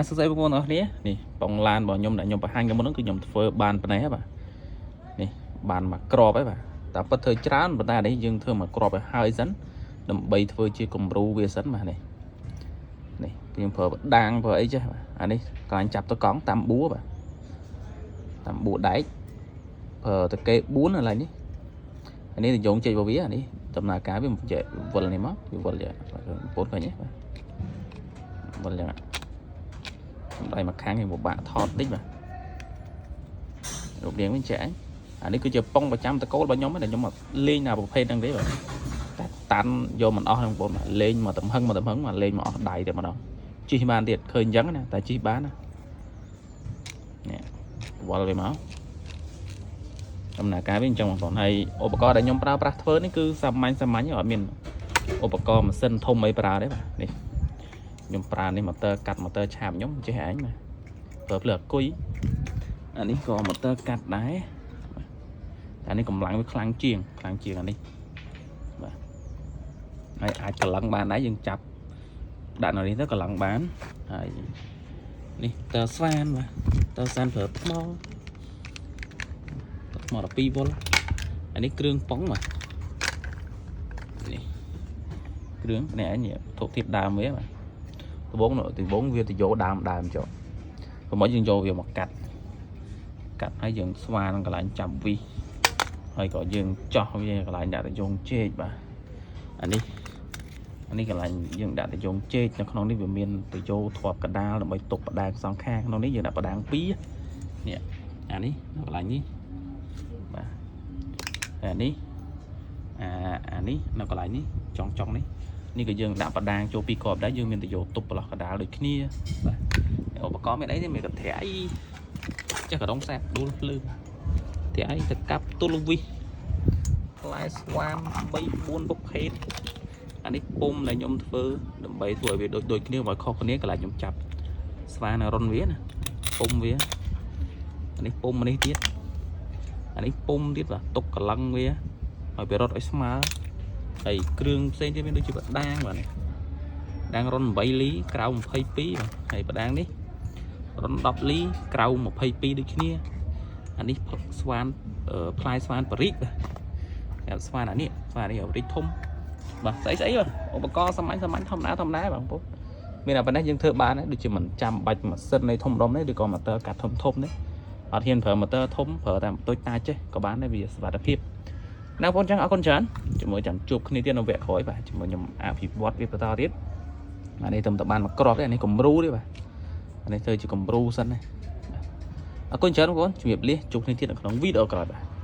សួស្តីបងប្អូនអរគ្នានេះបងឡានរបស់ខ្ញុំដែលខ្ញុំបង្ហាញកាលមុនហ្នឹងគឺខ្ញុំធ្វើបានប៉ុណ្ណេះហ៎បាទនេះបានមួយក្របហើយបាទតែពិតធ្វើច្រើនប៉ុន្តែអានេះយើងធ្វើមួយក្របឲ្យហើយសិនដើម្បីធ្វើជាគំរូវាសិនបាទនេះនេះខ្ញុំប្រើបដាងប្រើអីចេះបាទអានេះកន្លែងចាប់តកង់តាមបួបាទតាមបួដែកប្រើតកេ4កន្លែងនេះអានេះរយងចេញរបស់វាអានេះដំណើរការវាចែកវិលនេះមកវាវិលយ៉ាងបាទបងប្អូនឃើញទេបាទវិលយ៉ាង ដៃមួយខាងយើងពិបាកថតតិចបាទរូបរាងវិញចាក់អានេះគឺជាប៉ុងប្រចាំតកូលរបស់ខ្ញុំដែលខ្ញុំអត់លេងណាប្រភេទហ្នឹងទេបាទតែតាន់យកមិនអស់ហ្នឹងបងប្អូនបាទលេងមកទំហឹងមកទំហឹងមកលេងមកអស់ដៃតែម្ដងជិះបានទៀតឃើញអញ្ចឹងណាតែជិះបានណានេះវល់វាមកដំណើរការវាអញ្ចឹងបងប្អូនហើយឧបករណ៍ដែលខ្ញុំប្រើប្រាស់ធ្វើនេះគឺសាមញ្ញសាមញ្ញអត់មានឧបករណ៍ម៉ាស៊ីនធំអីប្រើទេបាទនេះខ្ញុំប្រើនេះ motor កាត់ motor ឆាបខ្ញុំចេះឯងបាទប្រើភ្លើងអាគុយអានេះក៏ motor កាត់ដែរបាទតែនេះកម្លាំងវាខ្លាំងជាងខ្លាំងជាងអានេះបាទហើយអាចកឡឹងបានដែរយើងចាប់ដាក់នៅនេះទៅកឡឹងបានហើយនេះតើស្វានបាទតើស្វានប្រើថ្មថ្ម12វ៉ុលអានេះគ្រឿងប៉ុងបាទនេះគ្រឿងនេះឯងនេះធុធាតុដើមវាបាទ ដំបងដំបងវាទៅយកដើមដើមចុះប្រហែលយើងយកវាមកកាត់កាត់ហើយយើងស្វានឹងកន្លែងចាប់វិសហើយក៏យើងចោះវាកន្លែងដាក់តយងចេកបាទអានេះអានេះកន្លែងយើងដាក់តយងចេកនៅក្នុងនេះវាមានតយោធាប់កដាលដើម្បីទុកបដាងសងខាងក្នុងនេះយើងដាក់បដាង2នេះអានេះនៅកន្លែងនេះបាទអានេះអាអានេះនៅកន្លែងនេះចុងចុងនេះ នេះក៏យើងដាក់បដាងចូលពីរគ្រាប់ដែរយើងមានទៅយកទប់ប្រឡោះកដាលដូចគ្នាបាទឧបករណ៍មានអីទេមានកន្ត្រៃចេះក៏ដងសាបដួលភ្លើងត្រៃទៅកាប់ទល់វិសផ្លែស្វាម3 4ប្រភេទអានេះពុំដែលខ្ញុំធ្វើដើម្បីធ្វើឲ្យវាដូចដូចគ្នាបើខុសគ្នាកន្លែងខ្ញុំចាប់ស្វានៅរុនវាណាពុំវាអានេះពុំនេះទៀតអានេះពុំទៀតបាទទុកកលឹងវាឲ្យវារត់ឲ្យស្មើ ហើយគ្រឿងផ្សេងទៀតមានដូចជាបដាងបាទនេះដាងរុន8លីក្រៅ22បាទហើយបដាងនេះរុន10លីក្រៅ22ដូចគ្នាអានេះស្វានផ្លែស្វានបរិចបាទគេស្វានអានេះស្វាននេះបរិចធំបាទស្អីស្អីបាទឧបករណ៍សាមញ្ញសាមញ្ញធម្មតាធម្មតាបាទបងប្អូនមានតែប៉ុណ្ណេះយើងធ្វើបានដែរដូចជាមិនចាំបាច់ម៉ាស៊ីននៃធំដុំនេះឬក៏ម៉ូទ័រកាត់ធំធំនេះអត់ហ៊ានប្រើម៉ូទ័រធំប្រើតែតូចតាចចេះក៏បានដែរវាសុវត្ថិភាពណាបងប្អូនចឹងអរគុណច្រើនជាមួយចាំជួបគ្នាទៀតនៅវគ្គក្រោយបាទជាមួយខ្ញុំអភិវឌ្ឍវាបន្តទៀតអានេះទៅតែបានមកក្របទេអានេះគំរូទេបាទអានេះធ្វើជាគំរូសិនណាបាទអរគុណច្រើនបងប្អូនជំរាបលាជួបគ្នាទៀតនៅក្នុងវីដេអូក្រោយបាទ។